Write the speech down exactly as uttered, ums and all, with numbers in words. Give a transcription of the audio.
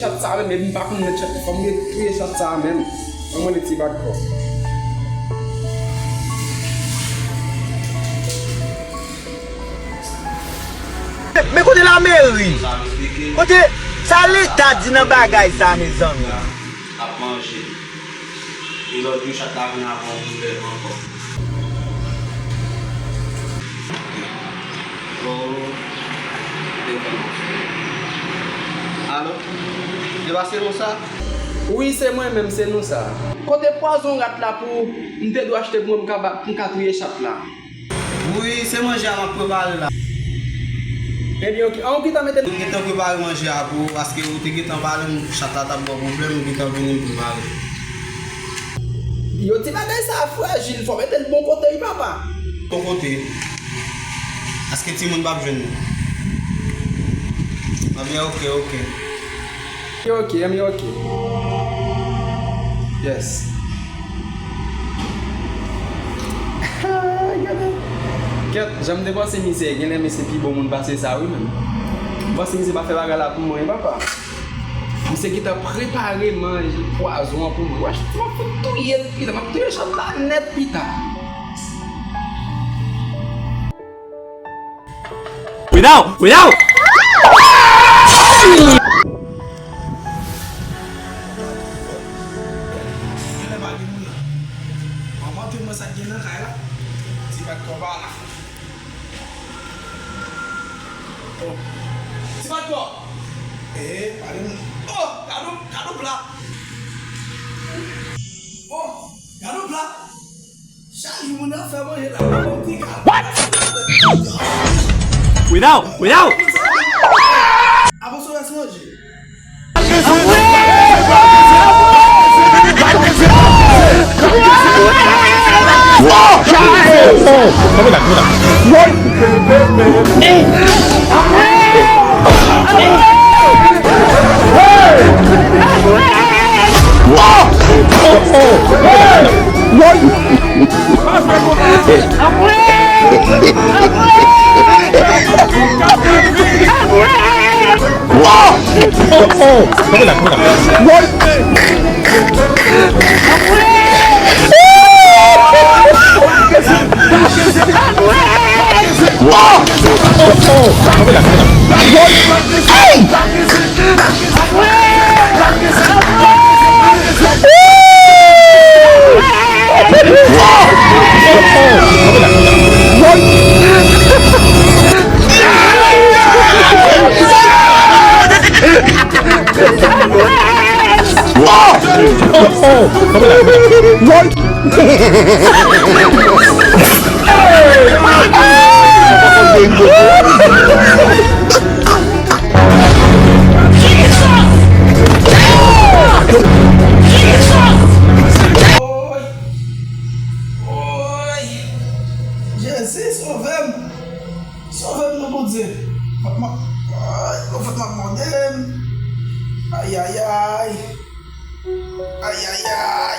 Chat sa menm, epi m pa konn met chat, fò m retire chat sa menm. Ban mwen ti bak kò. Men kote lameri? Kote sa leta di nan bagay sa, mezanmi? Ap manje. E lòt jou, chat la vin avè yon pwoblèm ankò. Oh, telefòn nan. Alo? Se pa se nou sa? Wi, se mwen menm, se nou sa. Kote pwazon rat la pou m te dwe achte pou mwen, m ka ba, pou m ka touye chat la? Wi, se manje a m ap prepare la. Ebyen, oke. An, ou gentan mete. M gentan prepare manje a pou ou, paske ou te gentan pale m, chat la t ap ba w pwoblèm, ou gentan vini m prepare. Yo, ti bagay sa a frajil, fò mete l bon kote, wi, papa. Bon kote. Paske timoun p ap jwenn li. Ebyen, oke, oke. Oke, oke, ebyen, oke. Yes. Gade. Kèt, jan m te panse misye, genlè misye pi bon moun pase sa, wi, menm. M panse misye pa fè bagay la pou mwen, wi, papa. Misye gentan prepare manje pwazon an pou mwen. Wè, m ap fout touye l, pita, m ap touye chat la nèt, pita. Without, without. Genlè pa gen moun nan. Manman te mwen sa k gen nan kay la. Ti bat kò pa la. Oh. Ti bat kò. Eh, pa gen moun. Oh, gade, gade pla. Oh, gade pla. Chak jou moun ap fè manje la, yon ti ka. What? Without, without. Avanse w res manje. Jezi, sove m! Sove m non, Bondye! Fòk m ap, ay, fòk m ap mòde m! Ayayay! Ayayay!